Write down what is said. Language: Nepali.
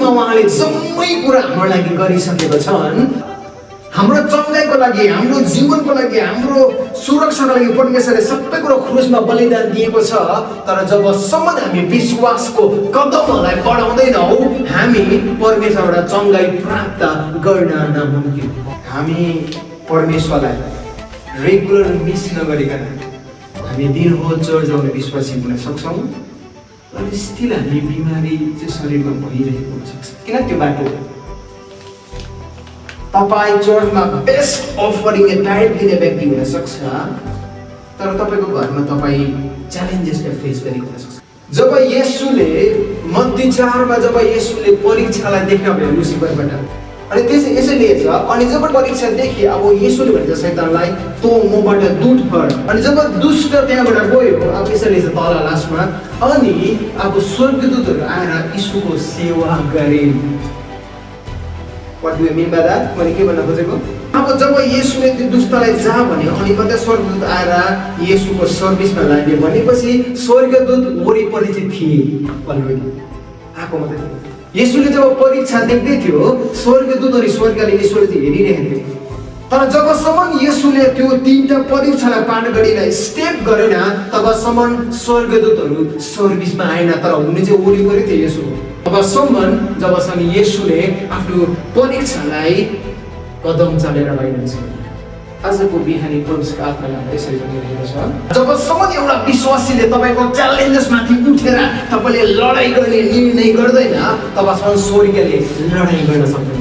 क्रुसमा उहाँले जम्मै कुरा हाम्रो लागि गरिसकेको छन्। हाम्रो चङ्गाइको लागि, हाम्रो जीवनको लागि, हाम्रो सुरक्षाको लागि परमेश्वरले सबै कुरो क्रुसमा बलिदान दिएको छ। तर जबसम्म हामी विश्वासको कदमहरूलाई बढाउँदैनौँ, हामी परमेश्वरबाट चङ्गाइ प्राप्त गर्न नमुम्किन। हामी परमेश्वरलाई रेगुलर मिस नगरिकन हामी दिनहो चर्च आउने विश्वासी हुन सक्छौँ, तर स्टिल हामी बिमारी चाहिँ शरीरमा भइरहेको हुनसक्छ। किन त्यो बाटो तपाईँ चर्चमा बेस्ट अफरिङ टाइप दिने व्यक्ति हुन सक्छ, तर तपाईँको घरमा तपाईँ च्यालेन्जेसले फेस गरेको हुन सक्छ। जब येशूले मत्ती 4 जब येशूले परीक्षालाई देख्न भयो लुसिफरबाट, अनि यसैले छ, अनि जब परीक्षा देखि अब येशूले भन्छ शैतानलाई तँ मबाट दूर हट, अनि जब दुष्ट त्यहाँबाट गयो, अब यसैले छ तल लास्टमा, अनि अब स्वर्गदूतहरू आएर यीशुको सेवा गरे। What do you mean by that? मैले के भन्न खोजेको, अब जब येशूले त्यो दुष्टलाई जा भन्यो, अनि मात्रै स्वर्गदूत आएर येशूको सर्भिसमा लाग्यो भनेपछि स्वर्गदूत वरिपरि चाहिँ थिए अलरेडी आएको मात्रै थियो। येशूले जब परीक्षा देख्दै थियो, स्वर्गदूत अनि स्वर्गले येशूले चाहिँ हेरिरहेको थियो। तर जबसम्म येशूले त्यो 3टा परीक्षालाई पार गरेन, स्टेप गरेन, तबसम्म स्वर्गदूतहरू सर्भिसमा आएन। तर हुने चाहिँ वरिपरि थियो येशू। जबसम्म येशूले आफ्नो परीक्षालाई कदम चालेर लगाइदिन्छ। आजको बिहानी परमेश्वरको आत्माले यसरी भनिरहेको छ, जबसम्म एउटा विश्वासीले तपाईँको च्यालेन्जेसमाथि उठेर तपाईँले लडाइँ गर्ने निर्णय गर्दैन, तबसम्म स्वर्गले लडाइँ गर्न सक्दैन।